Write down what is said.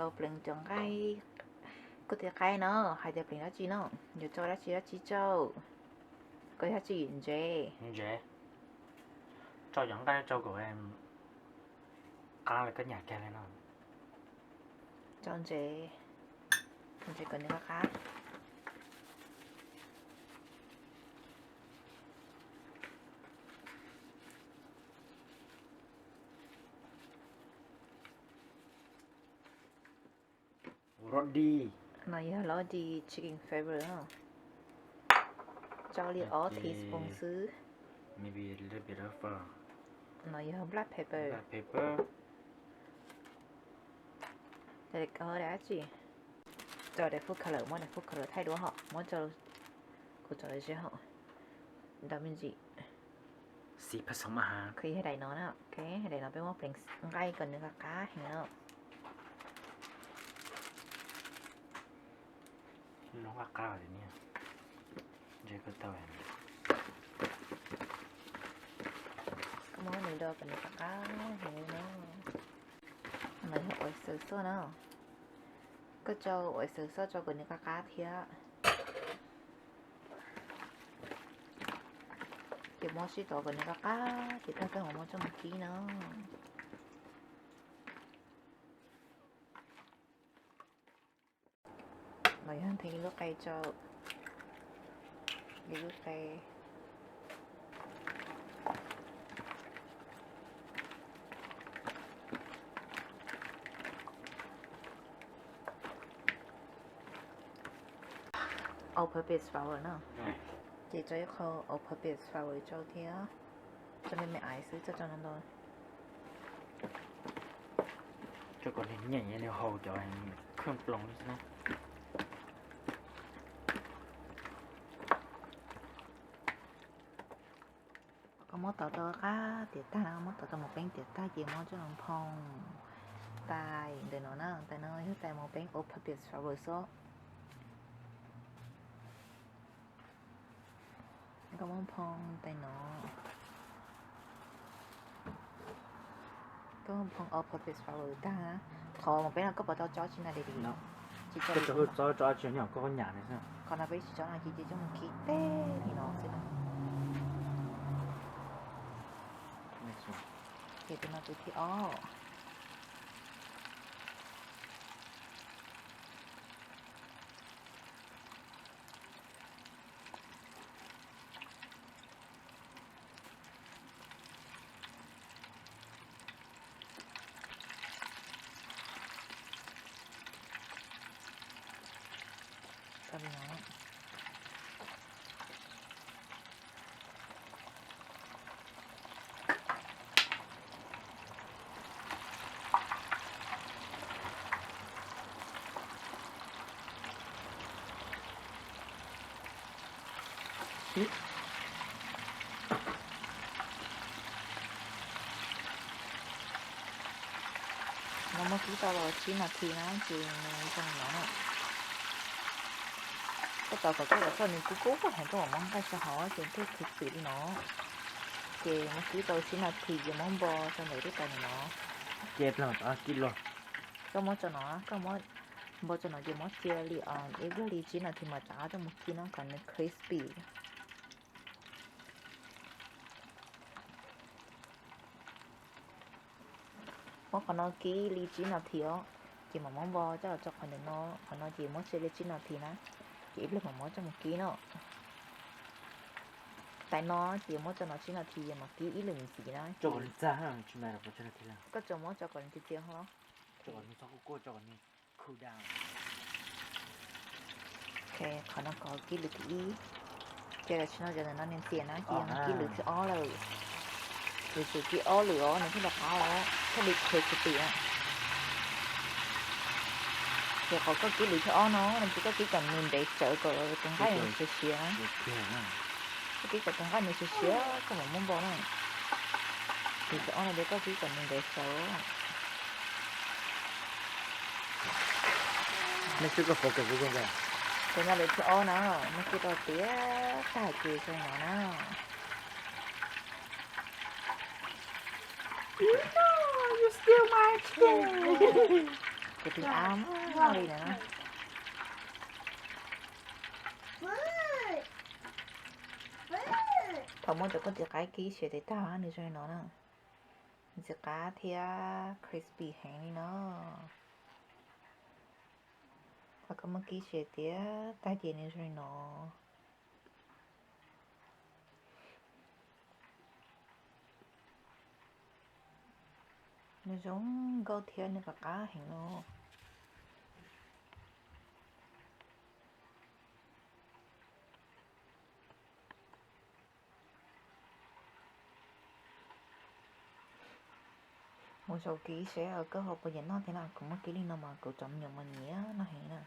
Los pleev cov nqaij, koj tias qaib no, hais tias pleev dab tsi no, yuav tso dab tsi dab tsi rau, koj yog tsis ntsev. Ntsev, tso cov nqaij rau kom qab li koj nyam kiag li no. Tso ntsev, ntsev kom nws qab qab. Roti. No yog roti chicken flavor no. Tso li ob teaspoon xwb. No yog black pepper. Tso daim food color, muab daim food color thaij duab hos, muab tso, kuv tso ze hos. Ntau me ntsis. Xi phaj xoom mas ha. Koj yog daim no na, daim no peb muab pleev nqaij kom nws qab qab heev no. Nws qab qab li niag, ntshe koj tau. Koj muab nws do kom nws qab qab heev no. No yog oyster sauce na. Koj tso oyster sauce tso kom nws qab qab thiab. Ces muab sib tov kom nws qab qab ces tag koj mam muab coj mus kib no. Los yog nthe ib lub qe tso, ib lub qe. All purpose flour na, ces tso ib qho all purpose flour rau thiab, tso me me ice xwb, tso tso ntau ntau. Tso kom nws nyeem nws haus cov kheej ploov li xwb na. Koj muab tov rau qab tiav tag na, muab tov rau mos peeb tiav tag ces muab coj los nphoo tais ntawm no na, tais no yog tais mos peeb all purpose flour xwb. Koj muab nphoo tais no, koj muab nphoo all purpose flour tag na. Qhov mos peeb no koj puas tau tso tsis na, tsis tso, tso tso nyom koj nyam li xwb. Qhov no peb tsis tso no ces cia coj mus kib teb li no xwb na. Ces tus no tus thib ob. No muab kib tau los tsib nas this na ces nws zoo li no na. Koj tos kom koj cov txoj nws kub kub heev koj mam muab nqaij tso hauv ces thiaj khwv xwm li no. Ces muab kib tau tsib nas this ces muab npo rau ntawm lub tais no. Koj muab tso no, koj muab npo tso no ces muab cia li ib pliag li tsib nas this mas rov qab coj mus kib no kom nws crispy. Muab qhov no kib li tsib nas this os, ces mam muab npo coj los rau qhov ntawm no, qhov no ces muab cia li tsib nas this na, ces ib pliag mam muab coj mus kib no. Tais no ces muab tso no tsib nas this ces mam kib ib lwm ntxiv na. Koj tsuas muab tso kom nws txias txias ho. Qhov no kov kib lwm thib ib, ces tam sim no cov ntawm no nws ntxias na ces yog kib lwm thib ob lawm. Lwm tsum kib ob lwm os nws thiaj li qab os, thiaj li crispy na. Ces qhov koj kib lwm thib ob no no ces koj kib kom nws ntev tsawv kom tus nqaij nws siav siav na. Koj kib kom tus nqaij nws siav siav koj mam muab npo na. Lwm thib ob no ces koj kib kom nws ntev tsawv. Ces no lwm thib ob na, muab kib tau tiav tag ces zoo no na. You know, you steal my chicken. Kuv tus av noj li na. Thaum muab cov kua txiv qaib kib siav tes tag nws zoo li no na. Nws txiv qab thiab crispy heev li no. Thaum koj muab kib siav tiav tag ces nws zoo li no. Nws zoo nkauj thiab nws qab qab heev no. Mus xyaum kib seb koj ho puas nyiam noj thiab na. Kuv muab kib li no mas kuv cov me nyuam mas nyiam noj heev na.